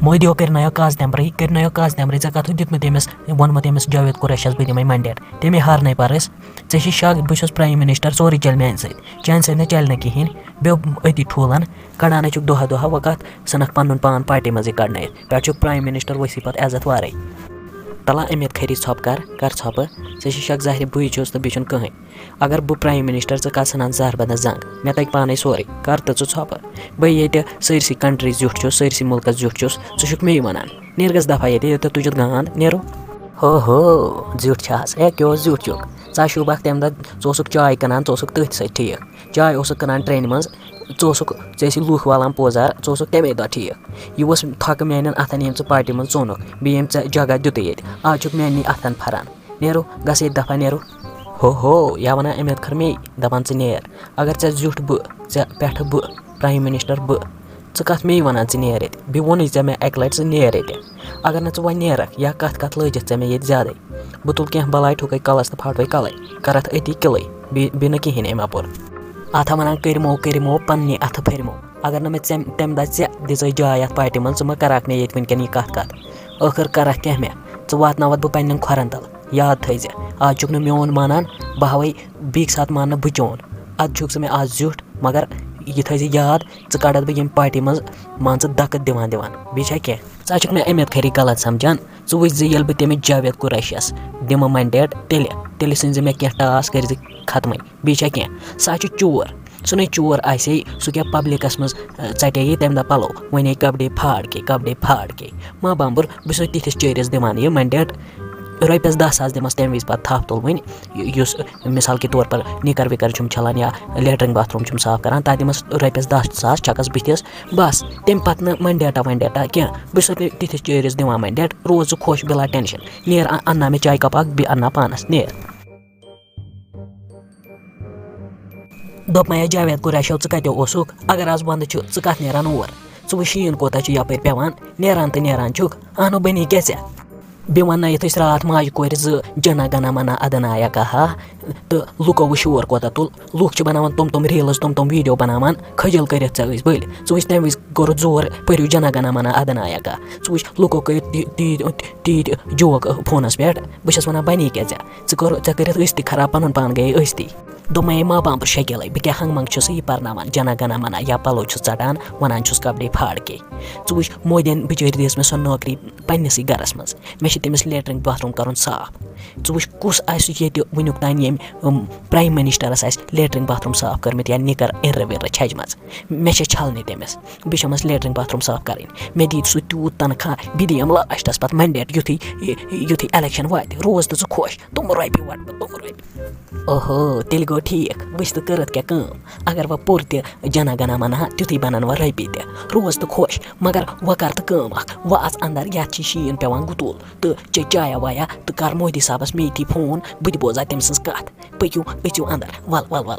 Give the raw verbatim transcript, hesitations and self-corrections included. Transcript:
مودیو کٔرنایو کاز تمبرٕے، کٔرنایو کاز تمبرٕے، ژےٚ کَتھ دیُتمُت تٔمِس، ووٚنمُت تٔمِس جاوید قریشَس بہٕ دِمَے مینڈیٹ، تٔمۍ ہارنَے پَرُس۔ ژےٚ چھِ شک بہٕ چھُس پرٛایم مِنِسٹَر، سورُے چَلہِ میٛانہِ سۭتۍ، چانہِ سۭتۍ نہٕ چَلہِ نہٕ کِہیٖنۍ۔ بیٚہہ أتی ٹھوٗلَن، کَڑان ہے چھُکھ دۄہَے دۄہَے، وۄنۍ کَتھ ژھٕنَکھ پَنُن پان پارٹی منٛزٕے کَڑنٲیِتھ، پٮ۪ٹھ چھُکھ پرٛایم مِنِسٹَر ؤسی پَتہٕ عزت وارَے۔ تَلہ اُمید خٲری ژھۄپہٕ کَر، کَر ژھۄپہٕ، ژےٚ چھِ شک ظاہرِ بٕے چھُس تہٕ بیٚیہِ چھُنہٕ کٕہٕنۍ۔ اگر بہٕ پرٛایم مِنِسٹَر، ژٕ کَتھ ژھٕنان زَہر بَندَس زنٛگ؟ مےٚ تَگہِ پانَے سورُے، کَر تہٕ ژٕ ژھۄپہٕ۔ بہٕ ییٚتہِ سٲرسٕے کَنٹری زیُٹھ چھُس، سٲرسٕے مُلکَس زیُٹھ چھُس، ژٕ چھُکھ مے وَنان، نیر گژھ دَفا ییٚتہِ، یوٚتَتھ تُجَتھ گانٛد نیرو۔ ہو ہو، زیُٹھ چھِ آز، ہے کیٛاہ اوس زیُٹھ چھُکھ؟ ژٕ ہا شوٗبَکھ تَمہِ دۄہ، ژٕ اوسُکھ چاے کٕنان، ژٕ اوسُکھ تٔتھۍ سۭتۍ ٹھیٖک۔ چاے اوسُکھ کٕنان ٹرٛینہِ منٛز، ژٕ اوسُکھ، ژےٚ ٲسی لوٗکھ والان پوزار، ژٕ اوسُکھ تَمے دۄہ ٹھیٖک۔ یہِ اوس تھۄکہٕ میٛانٮ۪ن اَتھَن ییٚمۍ ژٕ پارٹی منٛز ژوٚنُکھ، بیٚیہِ ییٚمۍ ژےٚ جگہ دیُتُے ییٚتہِ۔ آز چھُکھ میٛانہِ اَتھَن پھَران۔ نیرو، گژھ ییٚتہِ دَفا، نیرو۔ ہو ہو، یا وَنان اُمید خٲر مے، دَپان ژٕ نیر۔ اگر ژےٚ زیُٹھ بہٕ، ژےٚ پٮ۪ٹھٕ بہٕ، پرٛایم مِنِسٹَر بہٕ، ژٕ کَتھ مے وَنان ژٕ نیر ییٚتہِ؟ بیٚیہِ ووٚنُے ژےٚ مےٚ اَکہِ لَٹہِ ژٕ نیر ییٚتہِ۔ اگر نہٕ ژٕ وۄنۍ نیرَکھ، یا کَتھ کَتھ لٲجِتھ ژےٚ مےٚ ییٚتہِ زیادَے، بہٕ تُلہٕ کینٛہہ بَلاے ٹھُکَے کَلَس تہٕ پھاٹوَے کَلَے، کَرَتھ أتی کِلَے، بیٚیہِ بیٚیہِ نہٕ کِہیٖنۍ اَمہِ اَپور۔ اَتھ ہا وَنان کٔرمو، کٔرمو، پنٛنہِ اَتھٕ پھٔرمو۔ اگر نہٕ مےٚ ژےٚ تَمہِ دۄہ ژےٚ دِژٕے جاے اَتھ پارٹی منٛز، ژٕ مہ کَرَکھ مےٚ ییٚتہِ وٕنکٮ۪ن یہِ کَتھ کَتھ۔ ٲخٕر کَرَکھ کیٛاہ مےٚ؟ ژٕ واتناوَتھ بہٕ پنٛنٮ۪ن کھۄرَن تَل۔ یاد تھٲیزِ، آز چھُکھ نہٕ میون مانان، بہٕ ہاوَے بیٚکہِ ساتہٕ ماننہٕ بہٕ چون۔ اَدٕ چھُکھ ژٕ مےٚ آز زیُٹھ، مگر یہِ تھٲیزِ یاد، ژٕ کَڑَتھ بہٕ ییٚمہِ پارٹی منٛز، مان ژٕ، دَکہٕ دِوان دِوان۔ بیٚیہِ چھا کینٛہہ؟ ژٕ ہا چھُکھ مےٚ اُمید خٲری غلط سَمجھان۔ ژٕ وٕچھ زِ ییٚلہِ بہٕ تٔمِس جاوید قریشیَس دِمہٕ مینڈیٹ، تیٚلہِ، تیٚلہِ سٕنٛزِ مےٚ کینٛہہ ٹاس کٔرۍ زِ ختمٕے۔ بیٚیہِ چھا کینٛہہ؟ سُہ ہا چھُ چور۔ سُہ نے چور آسہِ ہے، سُہ کیٛاہ پبلِکَس منٛز، اَ، ژَٹہِ ہے یہِ تَمہِ دۄہ پَلو، وَنے کَپڑے پھاڑ کے، کَپڑے پھاڑ کے۔ ما بامبُر، بہٕ چھُسَے تِتھِس چٲرِس دِوان یہِ مینڈیٹ۔ رۄپیَس دَہ ساس دِمَس تَمہِ وِزِ پَتہٕ تھَپھ تُلوٕنۍ، یُس مِثال کے طور پر نِکَر وِکَر چھُم چھَلان یا لیٹرِن باتھ روٗم چھُم صاف کَران، تَتھ دِمَس رۄپیَس دَہ ساس چھَکَس بٕتھِس۔ بَس، تَمہِ پَتہٕ نہٕ مینڈیٹا وینڈیٹا کینٛہہ۔ بہٕ چھُسَے تِتھِس چٲرِس دِوان مینڈیٹ، روز ژٕ خۄش بِلا ٹٮ۪نشَن۔ نیر، اَ-، اَنناو مےٚ چایہِ کَپ اَکھ، بیٚیہِ اَنناو پانَس، نیر۔ دوٚپمَے جاوید قریشو، ژٕ کَتہِ اوسُکھ؟ اگر آز وَندٕ چھُ، ژٕ کَتھ نیران اور؟ ژٕ وٕچھ شیٖن کوٗتاہ چھُ یَپٲرۍ پٮ۪وان، نیران تہٕ نیران چھُکھ۔ اَہنُو بَنی کیٛاہ ژےٚ؟ بیٚیہِ وَننٲیِتھ أسۍ راتھ ماجہِ کورِ زٕ جنا گنا منا ادنایا کہا، تہٕ لُکو وٕچھ شور کوٗتاہ تُل۔ لُکھ چھِ بَناوان تِم تِم reels، تِم تِم video بَناوان، خجل کٔرِتھ ژےٚ ٲسۍ بٔلۍ۔ ژٕ وٕچھ تَمہِ وِزِ کوٚرُتھ زور، پٔرِو جنا گنا منا ادنایا کہا۔ ژٕ وٕچھ لُکو کٔرِتھ تی-، تیٖتۍ، تیٖتۍ joke فونَس پٮ۪ٹھ۔ بہٕ چھَس وَنان، بَنی کیٛاہ ژےٚ؟ ژٕ کوٚر، ژےٚ کٔرِتھ أسۍ تہِ خراب، پَنُن پان گٔیے أسۍ تہِ۔ دوٚپمَے، ما بامبر شکیلَے، بہٕ کیٛاہ ہنٛگ منٛگ چھُسہٕ یہِ پَرناوان، جنا گنا منا یا پَلو چھُس ژَٹان، وَنان چھُس کَپڑے پھاڑ کے۔ ژٕ وٕچھ، مودیَن بِچٲرۍ دِژ مےٚ سۄ نوکری پنٛنِسٕے گَرَس منٛز۔ مےٚ چھِ تٔمِس لیٹرِن باتھ روٗم کَرُن صاف۔ ژٕ وٕچھ، کُس آسہِ ییٚتہِ وٕنیُک تام ییٚمۍ، أم، پرٛایم مِنِسٹَرَس آسہِ لیٹرِن باتھ روٗم صاف کٔرمٕتۍ یا نِکَر اِرٕ وِرٕ چھَجمَژ۔ مےٚ چھےٚ چھَلنہِ تٔمِس۔ بیٚیہِ چھَمَس لیٹرِن باتھ روٗم صاف کَرٕنۍ۔ مےٚ دِیہِ سُہ تیوٗت تنخواہ، بہٕ دِیَم لاسٹَس پَتہٕ مینڈیٹ یُتھُے، یُتھُے اِلیکشَن واتہِ۔ روز تہٕ ژٕ خۄش، تِم رۄپیہِ وَٹہٕ بہٕ، تِم رۄپیہِ۔ اوہو، تیٚلہِ گوٚو ٹھیٖک۔ وٕچھ تہٕ کٔرٕتھ کیٛاہ کٲم۔ اگر وۄنۍ پوٚر تہِ جنا گنا منا، تیُتھُے بَنَن وۄنۍ رۄپیہِ تہِ۔ روز تہٕ خۄش، مگر وۄنۍ کَر تہٕ کٲم اَکھ۔ وۄنۍ اَژ اَندَر، یَتھ چھِ شیٖن پٮ۪وان گُتُل۔ تہٕ چے چایا وایا تہٕ کَر مودی صٲبَس مے تھی فون، بہٕ تہِ بوزا تٔمۍ سٕنٛز کَتھ۔ پٔکِو، أژِو اَندَر، وَل، وَل، وَل۔